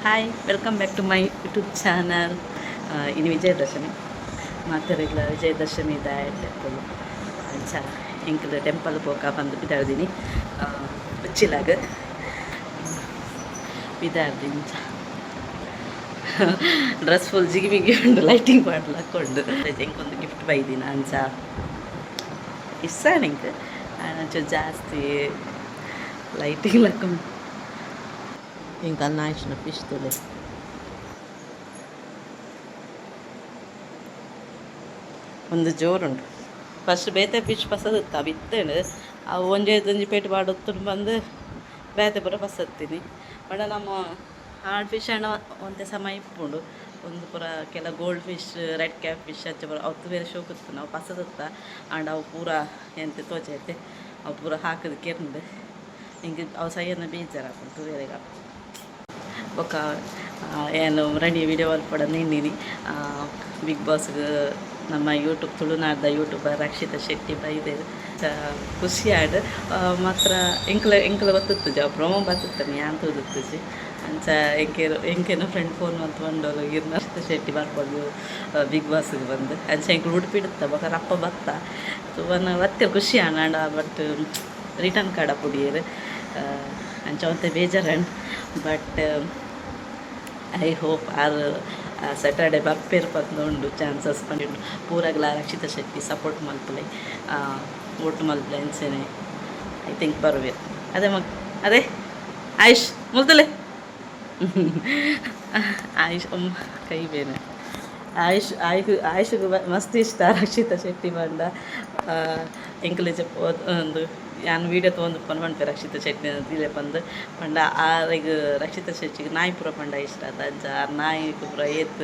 Hi, welcome back to my YouTube channel. ಇನಿ ವಿಜಯದಶಮಿ. ಮಾತೆರೆಗ್ಲ ವಿಜಯದಶಮಿ ದಾಯೆಡ್ಡೆಪ್ಪುಲು. ಅಂಚ ಎಂಕುಲು ಟೆಂಪಲ್ ಪೋಕ ಪಂದ್ ಪಿದಾಡ್ದಿನಿ. ಉಚ್ಚಿಲಾಗ್ ಪಿದಾಡ್ದಿ. ಇಂಚ ಡ್ರೆಸ್ ಫುಲ್ ಜಿಗಿ ಉಂಡು, ಲೈಟಿಂಗ್ ಪಾಡ್ಲ ಹಾಕೊಂಡು. ಎಂಕೊಂದು ಗಿಫ್ಟ್ ಬೈದಿನ. ಅಂಚ ಇಷ್ಟ ಎಂಕ್, ಅಂಚ ಜಾಸ್ತಿ ಲೈಟಿಂಗ್ ಲಕ್ಕೊಂಡು. ಎಂಕ್ ಅನ್ನ ಆಯ್ಷನ ಫಿಶ್ ತುಲೆ. ಒಂದು ಜೋರುಂಡು. ಫಸ್ಟ್ ಬೇತೆ ಫಿಶ್ ಪಸದಿತ್ತ ಬಿತ್ತೇನು. ಅವು ಒಂಜೆ ಒಂಜಿ ಪೇಟೆ ಪಾಡೊತ್ತುಂಡು ಬಂದು ಬೇತೆ ಪೂರ ಪಸತ್ತೀನಿ. ಪಂಡ ನಮ್ಮ ಹಾರ್ಡ್ ಫಿಶ್ ಆಂಡ ಒಂತೆ ಸಮಯ ಇಪ್ಪುಂಡು. ಒಂದು ಪೂರ ಕೆಲ gold fish, red cap fish ಅಂಚ ಪೂರ ಅವತ್ತು ಬೇರೆ ಶೋಕುತ್ತು. ನಾವು ಪಸದಿತ್ತ ಆಂಡ ಅವು ಪೂರ ಎಂತ ತೋಜೈತೆ, ಅವು ಪೂರ ಹಾಕುದು ಕೆರ್ಂಡು. ಹಿಂಗೆ ಅವು ಸೈಯನ್ನ ಬೇಜಾರಾಪುಂಡು ತೂವೆರೆಗ್. ಬೊಕ್ಕ ಏನು ರಣಿ ವಿಡಿಯೋ ಮಲ್ಪೊಡ ನಿಂದಿನಿ. ಬಿಗ್ ಬಾಸ್ಗೆ ನಮ್ಮ ಯೂಟ್ಯೂಬ್, ತುಳುನಾಡ್ದ ಯೂಟ್ಯೂಬರ್ ರಕ್ಷಿತಾ ಶೆಟ್ಟಿ ಬೈದೆರ್, ಖುಷಿ ಆಡ್. ಮಾತ್ರ ಎಂಕ್ಲ ಎಂಕ್ಲ ಗೊತ್ತಿತ್ತುಜಿ, ಅವು ಪ್ರೊಮೋ ಬತ್ತಿತ್ತನೆ, ಯಾನ್ ತೂದಿತ್ತುಜಿ. ಅಂಚ ಎಂಕೇರು ಎಂಕೆನ ಫ್ರೆಂಡ್ ಫೋನ್ ಮಂತ್ ಪಂಡೊಲು, ಇರ್ನ ರಕ್ಷಿತಾ ಶೆಟ್ಟಿ ಬರ್ಪೊಲು ಬಿಗ್ ಬಾಸ್ಗೆ ಬಂದು. ಅಂಚ ಎಂಕ್ಲು ಉಡುಪಿಡುತ್ತ ಬೊಕ ರಪ್ಪ ಬತ್ತ ತೂವನ ಬತ್ತೆರ್, ಖುಷಿ ಆಂಡ್. ಬಟ್ ರಿಟರ್ನ್ ಕಡಪುಡಿಯೆರ್. ಅಂಚ ಒಂತೆ ಬೇಜಾರಾಂಡ್. But I hope are Saturday ಬರ್ಪೇರು ಪಂದ್ ಉಂಡು, ಚಾನ್ಸಸ್ ಪಂಡುಂಡು. ಪೂರಗ್ಲ ರಕ್ಷಿತಾ ಶೆಟ್ಟಿ ಸಪೋರ್ಟ್ ಮಲ್ಪುಲೆ, ವೋಟ್ ಮಲ್ಪುಲೆ. ಅಂಚೆನೆ I think ಬರುವೆರ್. ಅದೇ ಮಗ್ ಅದೇ ಆಯುಷ್ ಮುಲ್ತಲೆ. ಆಯುಷ್ ಕೈ ಬೇನೆ. ಆಯುಷ್ ಆಯುಷ್ ಆಯುಷ್ಗೆ ಮಸ್ತ್ ಇಷ್ಟ ರಕ್ಷಿತಾ ಶೆಟ್ಟಿ ಪಂಡ. ಎಂಕುಲು ಒಂದು ಯಾನ್ ವೀಡಿಯೋ ತೊಗೊಂಡು ಪನ್ಪೆ, ರಕ್ಷಿತಾ ಶೆಟ್ಟಿ ದಿಲೆ ಪಂದ್ ಪಂಡ. ಆರೆಗ್ ರಕ್ಷಿತಾ ಶೆಟ್ಟಿಗೆ ನಾಯಿ ಪೂರ ಪಂಡ ಇಷ್ಟ ಆತ. ಅಂಚ ಆರ್ ನಾಯಿ ಪೂರ ಏತ್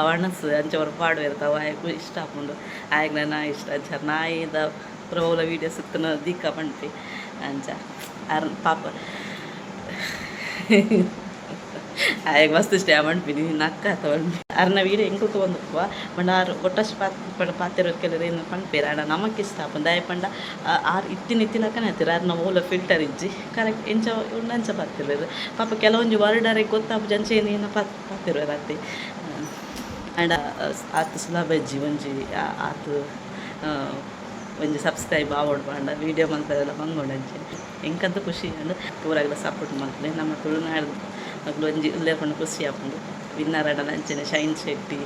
ಒಣಸ್ ಅಂಚ ಪೂರ ಪಾಡುವೆರ್, ಅವು ಆಯಗ್ ಇಷ್ಟ ಆಪುಂಡು. ಆಯಗ್ ನಾಯಿ ಇಷ್ಟ. ಅಂಚ ನಾಯಿದ ಪೂರ ಒವ್ಲ ವೀಡಿಯೋ ಸಿಕ್ಕುನ ದೀಕ ಪನ್ಪೆ. ಅಂಚ ಆರ್ ಪಾಪ ಆಯಗ್ ಮಸ್ತ್ ಇಷ್ಟ ಪನ್ಪಿನಿ, ನಿನ್ನ ಅಕ್ಕ ಆತ ಪನ್ಪಿ. ಅರ್ನ ವೀಡಿಯೋ ಎಂಕುಲು ತೂವೊಂದುಪ್ಪುವ. ಪಂಡ ಆರ್ ಒಟ್ಟಸ್ ಪಾತ್ ಪಂಡ ಪಾತೆರ ಕೆಲವೆರ್ ಏನು ಪನ್ಪೆರ್. ಆಂಡ ನಮಕ್ ಇಷ್ಟ ಆಪುಂಡು. ದಾಯೆ ಪಂಡ ಆರ್ ಇತ್ತಿನ ಇತ್ತಿಲಕನೆ ಆತೆರ್. ಆರ್ನ ಓಲ ಫಿಲ್ಟರ್ ಇಜ್ಜಿ, ಕರೆಕ್ಟ್ ಎಂಚ ಉಂಡು ಅಂಚ ಪಾತೆರುವೆರ್. ಪಾಪ ಕೆಲವೊಂಜಿ ವರ್ಡ್ ಅರೆಗ್ ಗೊತ್ತಾಪುಜಿ, ಅಂಚ ಏನೇನೋ ಪಾತೆರುವೆರ್ ಅತೆ. ಆಂಡ ಆತ್ ಸುಲಭ ಇಜ್ಜಿ. ಒಂಜಿ ಆತ್ ಒಂಜಿ ಸಬ್ಸ್ಕ್ರೈಬ್ ಆವೊಡು ಪಂಡ ವೀಡಿಯೋ ಮಲ್ಪೆರೆಲ ಬಂಗುಂಡು. ಅಂಚೆ ಎಂಕಂತ ಖುಷಿ ಆಂಡ್. ಪೂರಾಗ್ಲ ಸಪೋರ್ಟ್ ಮಲ್ಪುಲೆ. ನಮ್ಮ ತುಳುನಾಡ್ ಅಕ್ಲು ಒಂಜಿ ಉಲ್ಲೆರ್ ಪಂಡ ಖುಷಿ ಆಪುಂಡು. ವಿನ್ನರ್ ಆಂಡಲ ಅಂಚೆನೆ ಶೈನ್ ಶೆಟ್ಟಿ,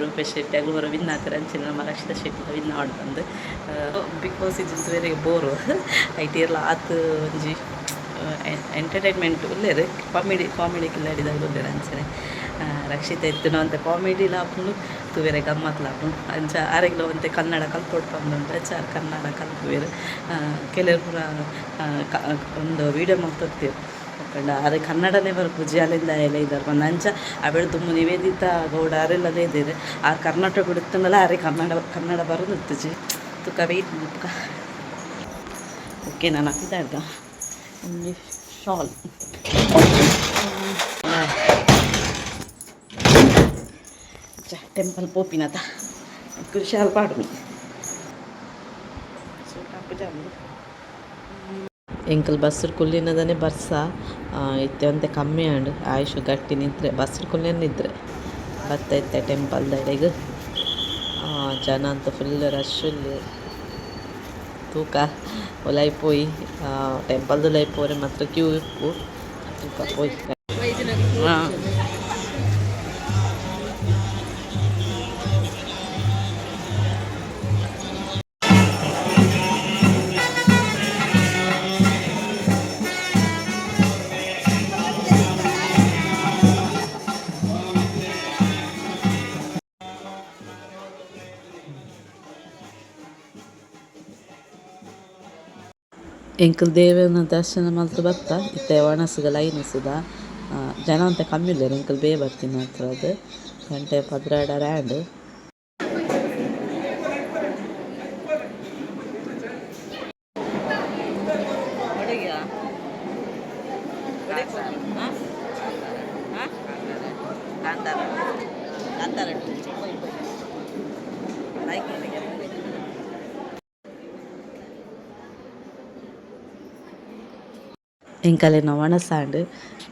ರೂಪೇಶ್ ಶೆಟ್ಟಿ ಅಕುಲು ಪೂರ ವಿನ್ ಆತೆರ್. ಅಂಚೆನೆ ನಮ್ಮ ರಕ್ಷಿತಾ ಶೆಟ್ಟಿ ವಿನ್ ಆವೊಡು ಪಂದ್. ಬಿಗ್ ಬಾಸ್ ಸೀಸನ್ ತೂವೆರೆಗ್ ಬೋರು. ಐಟ್ ಏರ್ಲ ಆತ್ ಒಂಜಿ ಎಂಟರ್ಟೈನ್ಮೆಂಟ್ ಉಲ್ಲೆರ್. ಕಾಮಿಡಿ ಕಾಮಿಡಿ ಕಿಲಾಡಿದಾಗಲು ಉಲ್ಲೆರ್. ಅಂಚೆನೆ ರಕ್ಷಿತಾ ಇತ್ತಿನ ಒಂತೆ ಕಾಮಿಡಿಲ ಆಪುಂಡು, ತೂವೆರೆ ಗಮ್ಮತ್ಲ ಆಪುಂಡು. ಅಂಚ ಆರೆಗ್ಲ ಒಂತೆ ಕನ್ನಡ ಕಲ್ಪೊಡು ಪಂದುಂಡು. ಅಂಚ ಆರ್ ಕನ್ನಡ ಕಲ್ಪುವೆರ್. ಕೆಲವೆರ್ ಪೂರ ಒಂದು ವೀಡಿಯೋ ಮಲ್ತೊತ್ತೆರ್, ಪಂಡ ಆರ್ ಕನ್ನಡನೇ ಬರ್ಪುಜಿ, ಅಲ್ಲಿಂದ ಎಲ್ಲ ಇದಾರ್ ಪಂದ್. ಅಂಚ ಅವೆಡ್ ದುಂಬು ನಿವೇದಿತಾ ಗೌಡ ಅರೆಲ್ಲ ಇದ್ದೇರ್. ಆರ್ ಕರ್ನಾಟಕ ಇತ್ತಂಡಲ ಆರೆ ಕನ್ನಡ ಕನ್ನಡ ಬರೋದಿತ್ತುಜಿ. ತುಕ ವೆಯ್ಟ್ ಮಲ್ಪುಗ. ಓಕೆ, ನಾನು ಪಿದಾಡ್ದ. ಒಂಜಿ ಶಾಲ್ ಟೆಂಪಲ್ ಪೋಪಿನತ ಶಾಲ್ ಪಾಡುನಿ. ಸೂಟ್ ಆಪುಜ. ಎಂಕುಲು ಬಸ್ಸ್ ಕುಲ್ಲಿನದನೆ ಬರ್ಸ ಇತ್ತೆ ಒಂತೆ ಕಮ್ಮಿ ಆಂಡ್. ಆಯುಷ್ ಗಟ್ಟಿ ನಿದ್ರೆ, ಬಸ್ಸ್ ಕುಲ್ಲಿನ ನಿದ್ರೆ ಬತ್ತ. ಇತ್ತೆ ಟೆಂಪಲ್ ದಡೆಗ್ ಜನ ಅಂತ ಫುಲ್ ರಶ್ ಉಲ್ಲೆರ್. ತೂಕ ಉಲಾಯಿ ಪೋಯಿ, ಟೆಂಪಲ್ ಉಲಾಯಿ ಪೋರೆ ಮಾತ್ರ ಕ್ಯೂ ಇಪ್ಪು. ತೂಕ ಪೋಯಿ. ಹಾಂ. ಎಂಕುಲು ದೇವೆರ್ನ ದರ್ಶನ ಮಲ್ತ್ ಬತ್ತ. ಇತ್ತೆ ಒಣಸ್ಗ್ ಲೈನ್ ಸುದ. ಜನ ಒಂತೆ ಕಮ್ಮಿ ಉಲ್ಲೆರ್, ಎಂಕುಲು ಬೇಗ ಬತ್ತಿನ ಅದು. ಗಂಟೆ 12 ಆಂಡ್. ಕಾಂತಾರ. ಲೈಕ್. ಎಂಕಲೆನ ಒಣಸಾಂಡ್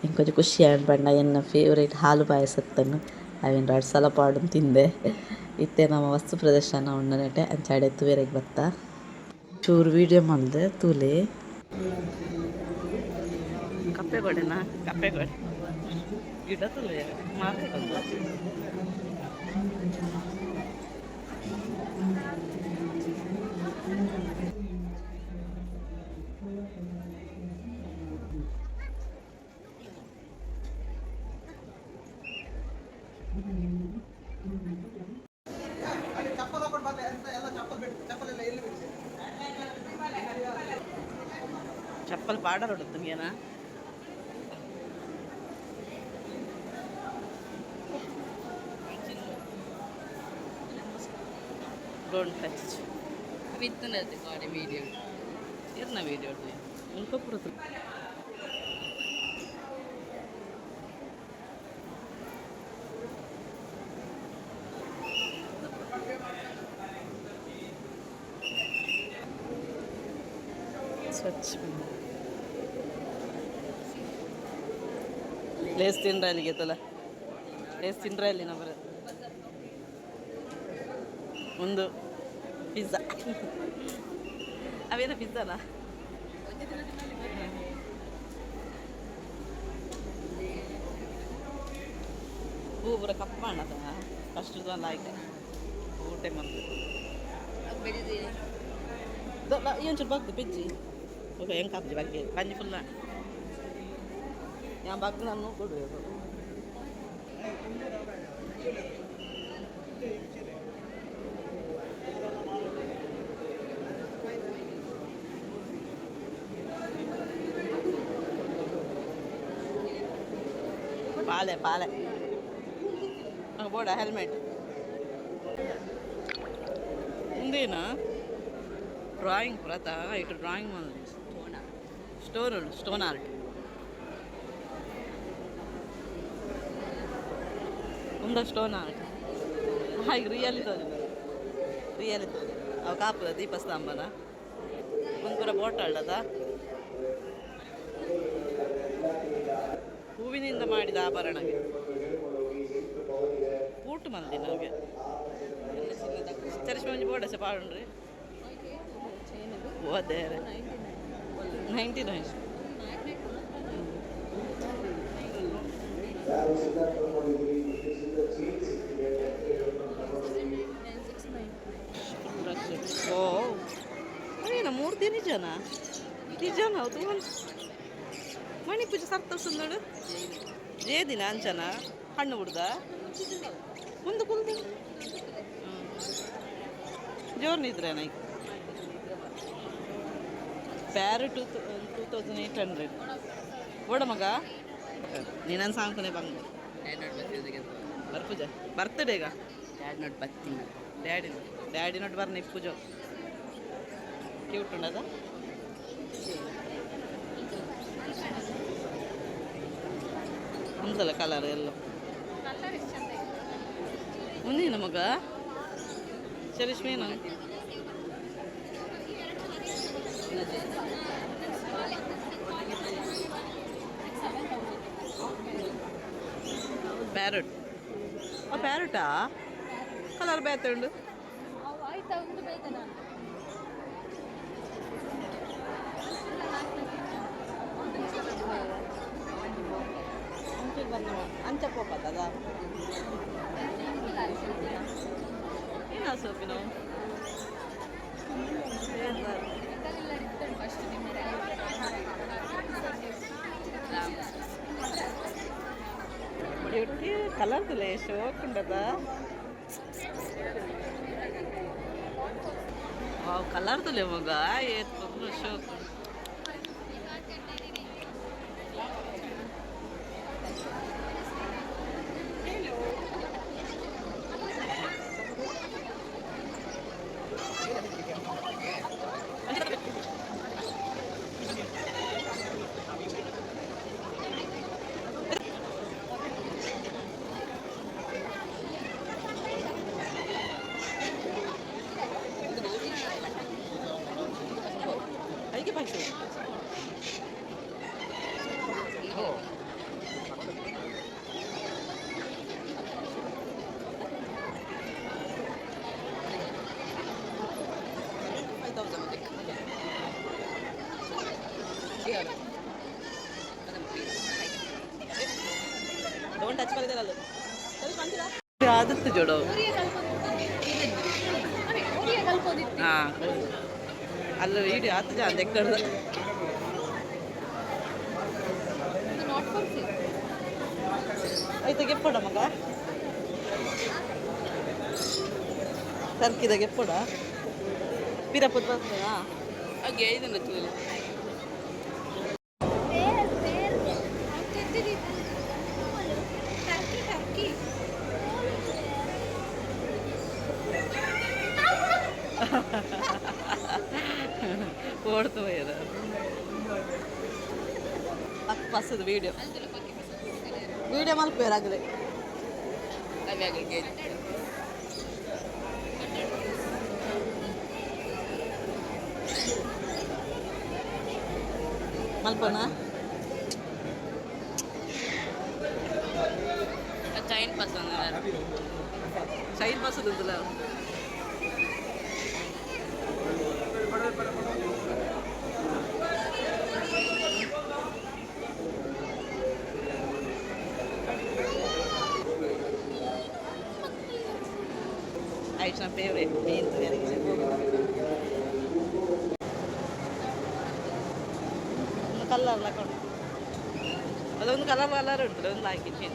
ಎಂಕೊಂಚ ಖುಷಿ ಆಂಡ್ ಪಂಡ ಎನ್ನ ಫೇವ್ರೇಟ್ ಹಾಲು ಪಾಯಸತ್ತನ್ನು ಅವೆನ್ ರಡ್ಡ್ ಸಲ ಪಾಡೊಂದು ತಿಂದೆ. ಇತ್ತೆ ನಮ ವಸ್ತು ಪ್ರದರ್ಶನ ಉಂಡು ಅಂಚ ಅಡೆ ತೂವೆರೆಗ್ ಬತ್ತ. ಚೂರು ವೀಡಿಯೋ ಮಲ್ದೆ ತೂಲೆ. ಕಪ್ಪೆಗೋಡೆನಾ? ಕಪ್ಪೆಗೋಡೆ ಗಿಡ ತುಲೆ ಮಾರೆ. ಚಪ್ಪಲ್ ಪಾಡರೋಡು ತುಂಗೇನಾ? Don't touch. ವಿತ್ತನದು ಗಾಡಿ ವೀಡಿಯೋ. ಇರ್ನ ವೀಡಿಯೋ ಮುಲ್ಪ ಪೂರ. ಸ್ವಚ್ಛ ಲೇಸ್ ತಿನ್ರ ಅಲ್ಲಿಗೆ ತಲ. ಲೇಸ್ ತಿನ್ರ ಅಲ್ಲಿ ನಮ್ಮರ ಒಂದು ಪಿಜ್ಜಾ. ಅವೇನ ಪಿಜ್ಜಾನಾ? ಹೂ ಪೂರ ಕಪ್ ಮಾಡದ. ಫಸ್ಟ್ ಲಾಯ್ಕ್ ಊಟ ಮಂತು. ಒಂಚೂರು ಬಗ್ದು ಬೆಜ್ಜಿ. ಓಕೆ, ಹೆಂಗೆ ಕಾಪ್ಜಿ ಬಗ್ಗೆ ಬಂಜಿ ಫುಲ್ಲ. ಯಾ ಬಗ್ದು ನಾನು ಕೊಡು. ಪಾಲೆ ಪಾಲೆ ಬೋಡ ಹೆಲ್ಮೆಟ್. ಮುಂದೇನಾ? ಡ್ರಾಯಿಂಗ್ ಪುರತ ಇಟ್ಟು ಡ್ರಾಯಿಂಗ್ ಮಾಡಿ. ಸ್ಟೋನ್ ಉಂಟು, ಸ್ಟೋನ್ ಆರ್ಟ್. ಉಂದ ಸ್ಟೋನ್ ಆರ್ಟ್. ಹಾಗೆ ರಿಯಲಿ ತೋಜಿನ, ರಿಯಲಿ ತೋಜಿ. ಅವು ಕಾಪುದ ದೀಪಸ್ತಂಭನ. ಒಂದು ಪೂರ ಬೋಟ್ ಅಳ್ಳದ. ಹೂವಿನಿಂದ ಮಾಡಿದ ಆಭರಣಗೆ ಪೂಟು ಮಂದಿ ನಮಗೆ. ಚರಿಷ್ಮೆ ಒಂಜಿ ಬೋಡಸೆ ಪಾಡುಂಡ್ರಿ. ಹೋದೆ 99. ಓ, ಏನ ಮೂರ್ತಿ? ನಿಜನಾ? ನಿಜನಾ? ಹೌದು. ಮಣಿ ಪೂಜೆ ಸರ್ತ ಸುಂದಡು ಜೇದಿನ ಅಂಚನ ಕಣ್ಣು ಬಿಡ್ದ ಮುಂದೆ ಕುಲ್ದು ಜೋರ್ ನಿದ್ರೆ. ನೈಕ್ ಪ್ಯಾರು 2800 ಬೋಡ ಮಗ. ನೀನನ್ ಸಾಂಕನೆ ಬಂಗ. ಬರ್ಪೂಜ ಬರ್ತಡೇಗ. ಡ್ಯಾಡ್ ನೋಟ್ ಬತ್ತಿನ. ಡ್ಯಾಡಿ, ಡ್ಯಾಡಿ ನೋಟ್ ಬರ್ನ ಇಪ್ಪುಜೋ. ಕ್ಯೂಟ್ ಉಂಡದ. ಅಂತಲ್ಲ ಕಲರ್ ಎಲ್ಲ ಮುಂದಿನ ಮಗ ಚರಿಷ್ಮೇನು. ಪ್ಯಾರಟ್. ಆ ಪ್ಯಾರಟಾ ಕಲರ್ ಬೇತೆ ಉಂಡು. ಆಯ್ತಾ? ಒಂದು ಬೇಕನಾ? ಅಂಚ ಪೋಪತ್ತದ. ಏನ ಸೋಪಿನ? ಫಸ್ಟ್ ನಿಮ್ಮ ಕಲರ್ ಶೋಕ್ ಉಂಡದ. ವಾವ್, ಕಲರ್ ತುಲೆ ಮಗ. ಏತ್ ಶೋಕ್. ಐಕೆ. Don't touch ಮಾಡಿದಾರಲ್ಲ ಆದತ್ತು ಜೋಡೋ. ಹಾಂ, ಅಲ್ಲ, ವೀಡಿಯೋ ಆತು ಜಾ ಎಕ್ಕಡ್ದ. Not for sale. ಆಯ್ತು, ಗೆಪ್ಪಡ ಮಗ, ಟರ್ಕಿದ ಗೆಪ್ಪಡ ಪಿರಪದ ಬರ್ತದಾ? ಹಾಗೆ ಇದನ್ನ ಚೂಲಿ. Turkey Turkey. ಓಡ್ತು ಹೋಯ್ಯದ ಪಕ್ಕದ ವೀಡಿಯೋ ವೀಡಿಯೋ ಮಲ್ಪೇರಾಗಲಿ. ಅವೇ ಮಲ್ಪನ. ಚೈನ್ ಪಸ್. ಚೈನ್ ಬಸ್ಸದುಂತಲ್ಲ. ಆಯ್ತು, ಫೇವ್ರೇಟ್ ಮೀನು. ಒಂದು ಕಲರ್ ಹಾಕೊಂಡು, ಅದೊಂದು ಕಲರ್ ಕಲರ್ ಉಂಟು, ಒಂದು ಹಾಕಿ.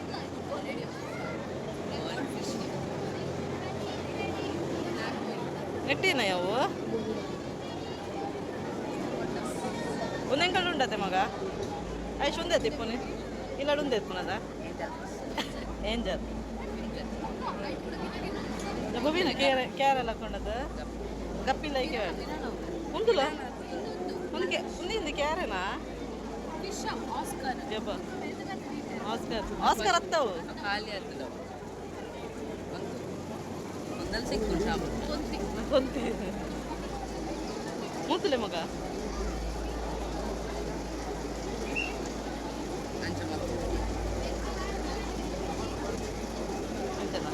ಗಟ್ಟಿನ ಯಾವು ಒಂದೆಂಕಲ್ ಉಂಡತೆ ಮಗ. ಆಯ್ತು, ಒಂದೇ ತಿಪ್ಪುನಿ ಇಲ್ಲ, ಉಂದೆ ಎತ್ಪುನದ ಏಂಜಲ್ ಗೋಬಿನ ಕೇರೆ ಕ್ಯಾರೆಲ್ಲ ಹಾಕೊಂಡದ ಗಪ್ಪಿಲ್ಲ. ಈಗ ಉಂದುಲ ಒಂದು ಒಂದು ಕ್ಯಾರೆನಾ? Fish Oscar. ಜಬ ಆಸ್ಕರ್, ಆಸ್ಕರ್ ಅತ್ತವು. ಖಾಲಿ ಆಗ್ತದೆ. ಒಂದು ಒಂದಲ್ಲಿ ಸಿಕ್ಕು ಶಾಪ್. ಕೊಂತಿ ಮೂತಲೆ ಮಗ. ಅಂಚ ಮಕ್ಕಳು. ಅಂಚನಾ?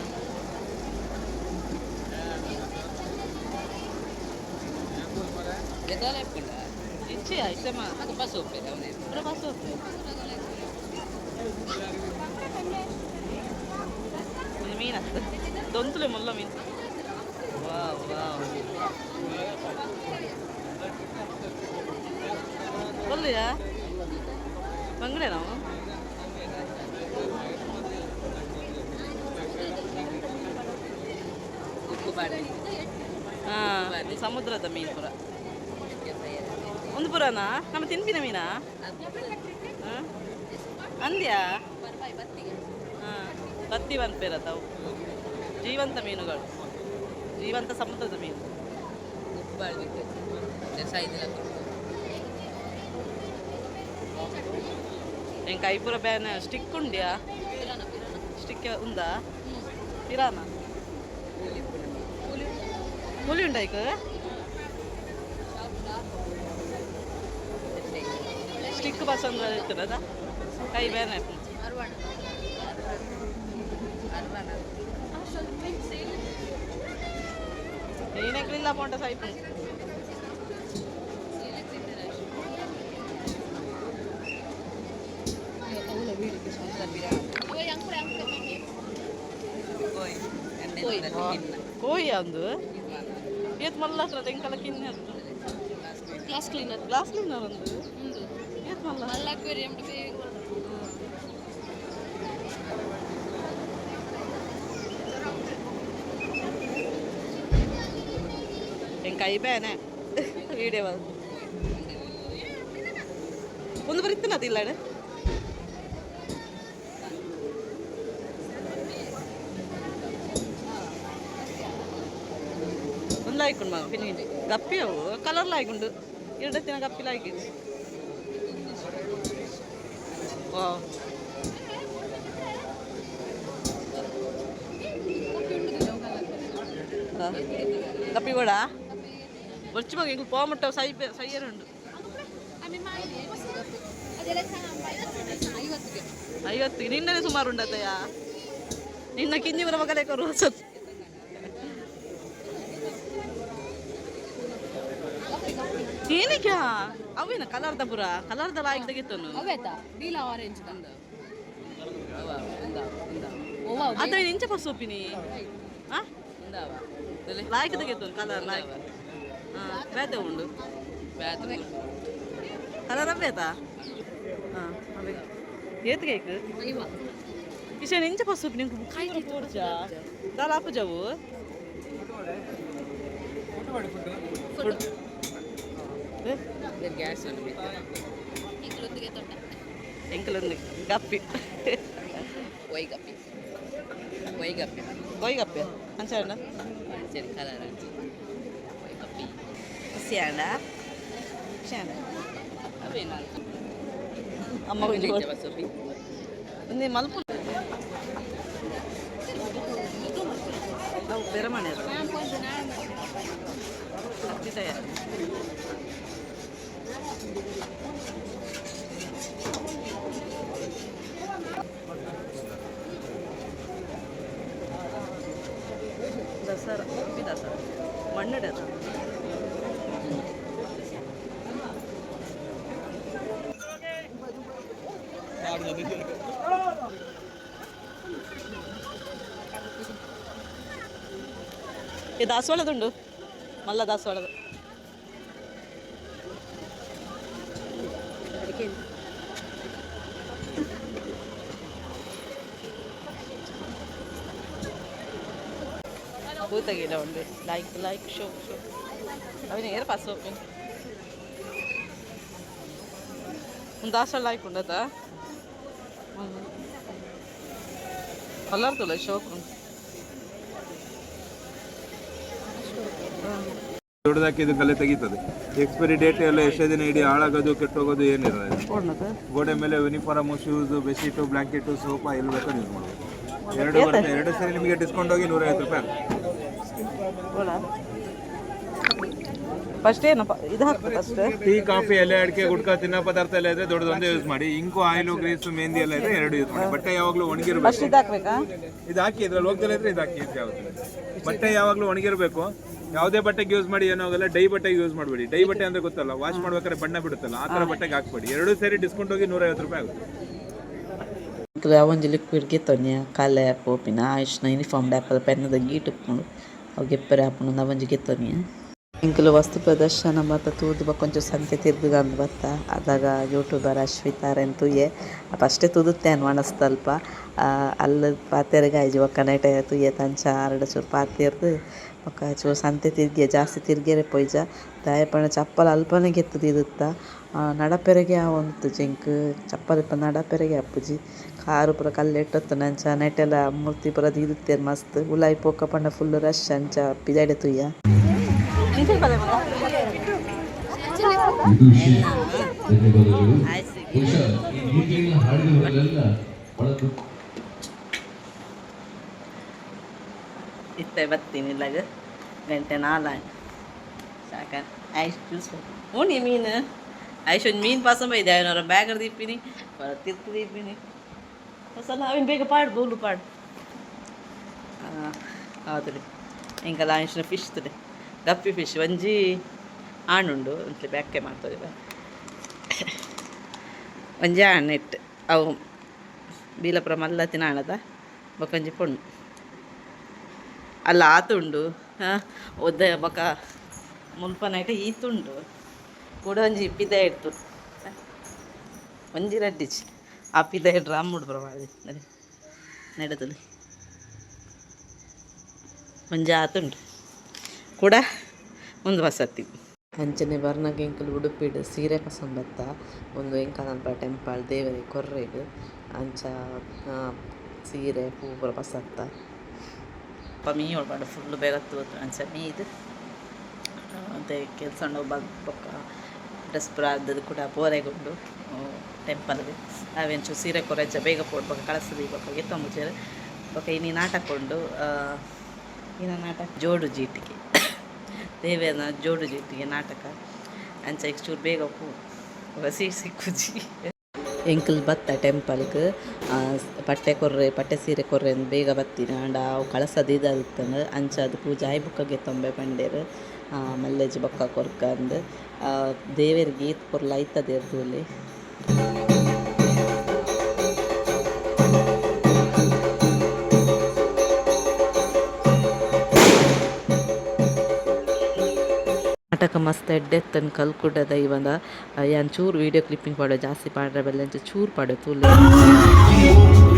ಗೆದ್ದಾಲ ಇಪ್ಪುಂಡ. ಇಚ್ಛೆ ಇಷ್ಟಮ್ಮ. ಅದು ಬಸ್ ಹೋಗ್ಬೇಕು ಅವನೇ. ಪೂರ ಬಸ್ ಹೋಗ್ತದೆ. ಒಂದು ಮೀನು ಆಗ್ತದೆ, ದೊಂತುಲೆ ಮುಲ್ಲ ಮೀನು. ವಾವ್ ವಾವ್, ಒಳ್ಳೆಯಾ ಬಂಗಡೆ ನಾವು. ಉಪ್ಪು ಬಾಡಿ. ಹಾಂ, ಸಮುದ್ರದ ಮೀನು ಪೂರ. ಒಂದು ಪುರಾನ ನಮ್ಮ ತಿನ್ಪಿನ ಮೀನಾ? ಹಾಂ, ಅಂದ್ಯಾ? ಹಾಂ, ಬತ್ತಿ ಬಂದ್ಪೇರತ್ತವು ಜೀವಂತ ಮೀನುಗಳು, ಜೀವಂತ ಸಮುದ್ರದ ಮೀನು. ಉಪ್ಪು ಬಾಡ್ಬೇಕು ಸೈದಿಲ್ಲ. ಎಂಕ್ ಐಪುರ ಬ್ಯಾನ್ ಸ್ಟಿಕ್ ಉಂಡ್ಯಾ? ಸ್ಟಿಕ್ ಉಂದಾ? ಪಿರಾನ ಹುಲಿ ಉಂಡಾಯ್ಕ. ಸ್ಟಿಕ್ ಪಸಂದ್ ಇರ್ತದ ಕೈ ಬ್ಯಾನ್. ಏನಾಗ್ಲಿಲ್ಲ ಪೋಂಟ ಸಾಯ್ಪು. ಕೋಯಿ ಒಂದು ಏತ್ ಮಲ್ಲ ಹತ್ರ ತೆಂಕಲ ಕಿನ್ನೆ. Glass cleaner. ಗ್ಲಾಸ್ ಕ್ಲೀನರ್ ಒಂದು ಏತ್ ಮಲ್ಲ. ಮಲ್ಲ ಅಕ್ವೇರಿಯಂ. ಎಂಕ ಕೈ ಬೇನೆ ವೀಡಿಯೋ ಒಂದು ಬರಿತ್ತನ ಅದಿಲ್ಲ. ಒಂದು ಲಾಯ್ಕೊಂಡು ಮಗ ಪಿನ್ನಿ ಗಪ್ಪಿ, ಅವು ಕಲರ್ ಲಾಯ್ಕೊಂಡು ಎರಡತ್ತಿನ ಗಪ್ಪಿ ಲಾಯ್ಕಿ. ವಾವ್. ಗಪ್ಪಿ ಬೇಡ ಬೊಚ್ಚು ಮಗ, ಇಂಗ್ಲು ಪೋಮಟ್ಟ ಸೈ ಸೈಯರುಂಡು. 50ಗೆ. 50 ನಿನ್ನನೆ ಸುಮಾರು ಉಂಡತ್ತಯ್ಯ, ನಿನ್ನ ಕಿಂಜಿವರ ಮಗಲೇ ಕೊರು ಸತ್. ಏನಕ್ಕೆ ಅವೇನ ಕಲರ್ದ ಪುರ ಕಲರ್ದ ಲಾಯ್ಕ್ ತೆಗಿತನು. ಅವೇತಾ ನೀಲ ಆರೆಂಜ್. ಅವ ಒಂದಾವ. ಅದ ಇಂಚ ಪಸೋಪಿನಿ ಆ ಉಂದಾವ. ಲಾಯ್ಕ್ ತೆಗೆತು ಕಲರ್ ಲಾಯ್ಕ್ ಬೇತೆ ಉಂಡು. ಬ್ಯಾತ್. ಕಲರ್ ಬೇತಾ. ಹಾಂ, ಅವೇ ಏತ್ ಕೇಕ್ ಕಿಶನ್ ಇಂಚ ಪಸೋಪಿ ನಿಂಗೆ ಬುಕ್ ಪೋರ್ಚಾ ದಾಲ ಆಪುಜವು. ಫುಡ್. ಗ್ಯಾಸ್ ಉಂಡು ಮಿತ್ತ. ಎಂಕಲೊಂದಿಗೆ ತೊಟ್ಟ. ಎಂಕಲೊಂದು ಗಪ್ಪಿ. ಒಯ್ guppy, ಒಯ್ guppy. ಕೊಯ್ ಗಪ್ಪಿ ಅಂಚ. ಸರಿ, ಕಲರ್ ಅಂಚೆ ಒಯ್ ಗಪ್ಪಿ. ಖುಷಿ ಆಂಡ, ಖುಷಿ ಆಂಡ. ಅವೇನು? ಅಮ್ಮ ಕೊಂಚ ಇಂಚ ಬಸ್ಸೊಪ್ಪಿ. ಒಂದು ಮಲ್ಪ ಅವು ಬೇರೆ ಮನೆ ಕತ್ತಿ ತಯಾರು. ದಸರಾ ಉಡುಪಿ ದಸರಾ ಮಣ್ಣು ದಸರಾ. ಈ ದಾಸವಾಳದುಂಡು, ಮಲ್ಲ ದಾಸವಾಳದ. ಪೂತಗಿಡ ಉಂಡು. ಲೈಕ್ ಲೈಕ್ ಶೋ ಶೋ ಅವಿನ ಏರ್ ಪಾಸ್ ಓಪನ್. ಒಂದು ದಾಸವಾಳ ಲೈಕ್ ಉಂಡತ. ಕಲರ್ ತುಲ ಶೋಕ್ ಉಂಟು. ದೊಡ್ಡದಾಕಿದ್ದು ಕಲೆ ತೆಗೀತದೆ. ಎಕ್ಸ್ಪೈರಿ ಡೇಟ್ ಎಲ್ಲ ಎಷ್ಟೇ ದಿನ ಇಡೀ ಹಾಳಾಗೋದು, ಕೆಟ್ಟೋಗೋದು ಏನಿರಲ್ಲ ಇದು. ಗೋಡೆ ಮೇಲೆ uniform, shoes, bedsheet, blanket, sofa ಎಲ್ಲಿ ಬೇಕಾದ್ರೂ ಯೂಸ್ ಮಾಡ್ಬೋದು. ಎರಡು ಬರುತ್ತೆ. ಎರಡು ಸರಿ ನಿಮಗೆ ಡಿಸ್ಕೌಂಟ್ ಹೋಗಿ 150 ರೂಪಾಯಿ ಆಗುತ್ತೆ. ಫಸ್ಟ್ ಏನಪ್ಪ ಇದು ಹಾಕ್ಬೇಕು ಫಸ್ಟ್? ಟೀ, ಕಾಫಿ, ಎಲೆ ಅಡಿಕೆ, ಗುಟ್ಕಾ, ತಿನ್ನೋ ಪದಾರ್ಥ ಎಲ್ಲ ಇದ್ರೆ ದೊಡ್ಡದೊಂದೇ ಯೂಸ್ ಮಾಡಿ. ಇಂಕು, ಆಯಿಲು, ಗ್ರೀಸು, ಮೆಹಂದಿ ಎಲ್ಲ ಇದ್ರೆ ಎರಡು ಯೂಸ್ ಮಾಡಿ. ಬಟ್ಟೆ ಯಾವಾಗಲೂ ಒಣಗಿರಬೇಕು. ಫಸ್ಟ್ ಇದು ಹಾಕ್ಬೇಕಾ? ಇದು ಹಾಕಿ. ಇದ್ರಲ್ಲಿ ಹೋಗ್ದಲೇ ಇದ್ರೆ ಇದು ಹಾಕಿ, ಈಸಿ ಆಗುತ್ತೆ. ಬಟ್ಟೆ ಯಾವಾಗಲೂ ಒಣಗಿರಬೇಕು. ಯಾವುದೇ ಬಟ್ಟೆಗೆ ಯೂಸ್ ಮಾಡಿ ಏನೂ ಆಗಲ್ಲ. ಡೈ ಬಟ್ಟೆಗೆ ಯೂಸ್ ಮಾಡಬೇಡಿ. ಡೈ ಬಟ್ಟೆ ಅಂದ್ರೆ ಗೊತ್ತಲ್ಲ, ವಾಶ್ ಮಾಡ್ಬೇಕಾದ್ರೆ ಬಣ್ಣ ಬಿಡುತ್ತಲ್ಲ, ಆ ಥರ ಬಟ್ಟೆಗೆ ಹಾಕ್ಬೇಡಿ. ಎರಡು ಸೇರಿ ಡಿಸ್ಕೌಂಟ್ ಹೋಗಿ 150 ರೂಪಾಯಿ ಆಗುತ್ತೆ. ಒಂಜಿ ಲಿಕ್ವಿಡ್ ಗೆತ್ತೊನ್ಯ ಕಾಲೆ ಪೋಪಿನ ಆಯುಷ್ನ ಯೂನಿಫಾರ್ಮ್ ಡ್ಯಾಪಲ್ ಪೆನ್ನದ ಗೀಟ್ ಉಪ್ಪುಂಡು. ಅವು ಗೆಪ್ಪರೆ ಆಪುಂಡು. ಅವಂಜಿ ಗೆತ್ತೊನ್ಯ. ಎಂಕುಲು ವಸ್ತು ಪ್ರದರ್ಶನ ಮಾತ ತೂದು ಬೊಕ ಒಂಚೂರು ಸಂತೆ ತಿರ್ಗುಗಂದು ಬತ್ತ. ಅದಾಗ ಯೂಟ್ಯೂಬರ್ ಅಶ್ವಿತಾರೆನ್ ತೂಯೆ. ಫಸ್ಟೇ ತೂದುತ್ತೆ ಅನ್ವಣಸ್ತಲ್ಪ ಅಲ್ಲ ಪಾತೆರ್ಗ ಆಯ್ಜಿ. ಬೊಕ್ಕ ನೆಟೆ ತೂಯೆ ತಂಚ ಆರಡ ಚೂರು ಪಾತೆರ್ದ್ ಬೊಕ್ಕ ಚೂರು ಸಂತೆ ತಿರ್ಗಿಯ. ಜಾಸ್ತಿ ತಿರ್ಗೆರೆ ಪೋಯಿಜ. ದಾಯೆ ಪಂಡ ಚಪ್ಪಲ್ ಅಲ್ಪನೆ ಗೆತ್ತ್ ದೀದಿತ್ತ. ನಡಪೆರೆಗೆ ಆವೊಂದಿತ್ತಿಜಿ ಎಂಕ್. ಚಪ್ಪಲ್ ಇಪ್ಪ ನಡಪೆರೆಗೆ ಆಪುಜಿ. ಕಾರ್ ಪೂರ ಕಲ್ಲ್ ಎಟ್ಟೊತ್ತುಂಡು. ಅಂಚ ನೆಟೆಲ ಮೂರ್ತಿ ಪೂರ ದೀದಿತ್ತೆರ್ ಮಸ್ತ್. ಉಲಾಯಿ ಪೋಕ ಪಂಡ ಫುಲ್ ರಶ್. ಅಂಚ ಪಿದಯ್ಡೆ ತೂಯ. ವಿದುಷಿ, ಧನ್ಯವಾದಗಳು. ಬಹುಶಃ ಈ ಗೀತೆಯನ್ನು ಹಾಡಿದವರೆಲ್ಲ ಬಹಳ ಇತ್ತೆ ಬತ್ತೀನಿ ಇಲ್ಲಾಗ ಗಂಟೆ ನಾಲಾಂಡ್. ಸಾಕ ಐಶ್ ಜ್ಯೂಸ್ ಉಣಿ ಮೀನು. ಐಶ್ ಒಂದು ಮೀನು ಪಾಸ ಬೈದೆ. ಅವನವರ ಬ್ಯಾಗರ್ ದೀಪಿನಿ, ಹೊರ ತಿರ್ತು ದೀಪಿನಿ. ಸಲ ಅವಿನ ಬೇಗ ಪಾಡು ಬೋಲು ಪಾಡು. ಹೌದು, ಎಂಕಲ ಐಶ್ನ ಫಿಶ್ ತುಡೆ ಗಪ್ಪಿ ಫಿಶ್ ಒಂಜಿ ಆಣುಂಡು ಅಂತ್ಲೆ ಬ್ಯಾಕೆ ಮಾಡ್ತದೆ. ಒಂಜಿ ಆಣ್ ಇಟ್ಟು ಅವು ಬೀಲಪುರ ಮಲ್ಲತ್ತಿನ ಆಣದ. ಬೊಕೊಂಜಿ ಪೊಣ್ಣು ಅಲ್ಲ ಆತುಂಡು. ಒದ್ದ ಬೊಕ ಮುಲ್ಪ ನೈಟ್ ಈತುಂಡು ಕೂಡ. ಒಂಜಿ ಪಿದ ಇಡ್ತು, ಒಂಜಿ ರಡ್ಡಿಚ್ ಆ ಪಿದ ಇಡ್ರ ಅಮ್ಮುಡು ಬರ ಮಾಡಿ ನೆಡದಲ್ಲಿ ಒಂಜಿ ಆತುಂಡು ಕೂಡ ಒಂದು ವಸತಿ. ಅಂಚನೆ ಬರ್ನಾಗ ಎಂಕುಲು ಉಡುಪಿಡ್ ಸೀರೆ ಪಸಂದ್ ಬತ್ತ. ಒಂದು ಎಂಕಲ್ನಲ್ಪ ಟೆಂಪಲ್ ದೇವರಿಗೆ ಕೊರ್ರೆಗ್ ಅಂಚ ಸೀರೆ ಪೂ ಪೂರ ಪಸತ್ತ. ಮೀ ಒಳಪಂಡ ಫುಲ್ ಬೇಗ ತೂತು. ಅಂಚ ಮೀದು ಮತ್ತು ಕೆಲಸ ಉಂಡು ಬೊಕ್ಕ ಡ್ರೆಸ್ ಪೂರ ಆದದ್ದು ಕೂಡ ಪೋರೆಗುಂಡು ಟೆಂಪಲ್ಗೆ. ಅವೆಂಚು ಸೀರೆ ಕೊರೆಂಚ ಬೇಗ ಪೋಡು ಬೊಕ್ಕ ಕಳಸದಿ ಬೊಕ್ಕ ಗೆತ್ತೊಂಬುಜೆರ್. ಬೊಕ್ಕ ಇನಿ ನಾಟಕ ಉಂಡು. ಇನ ನಾಟಕ ಜೋಡು ಜೀಟಿಗೆ, ದೇವೇನ ಜೋಡು ಜೀಟಿಗೆ ನಾಟಕ. ಅಂಚ ಇಕ್ ಚೂರು ಬೇಗ ಪೋ ಸೀಟ್ ಸಿಕ್ಕುಜಿ. ಎಂಕುಲು ಬತ್ತ ಟೆಂಪಲ್ಗ್ ಪಟ್ಟೆ ಕೊರ್ರೆ, ಪಟ್ಟೆ ಸೀರೆ ಕೊರ್ರೆ ಅಂದ್ ಬೇಗ ಬತ್ತಿನ. ಆಂಡ ಅವು ಕಳಸದ ಇದಾದಿತ್ತಂದ್. ಅಂಚ ಅದು ಪೂಜೆ ಆಯಿ ಬೊಕ್ಕ ಗೆತ್ತೊಂಬೆ ಪಂಡೆರ್. ಮಲ್ಲೆಜ್ಜಿ ಬೊಕ್ಕ ಕೊರ್ಕ ಅಂದ್. ದೇವೆರ್ಗ್ ಏತ್ ಪೊರ್ಲು ಐತದೇರ್ ತೂಲೆ. ಜಾಗ ಮಸ್ತ್ ಎಡ್ಡೆತ್ತನ್ ಕಲ್ಕುಡ ದೈವದ. ಯಾನ್ ಚೂರು ವೀಡಿಯೋ ಕ್ಲಿಪ್ಪಿಂಗ್ ಪಾಡುವೆ, ಜಾಸ್ತಿ ಪಾಡ್ರೆ ಬಲ್ಲಿ, ಅಂಚ ಚೂರು ಪಾಡುವೆ ತೂಲೆ.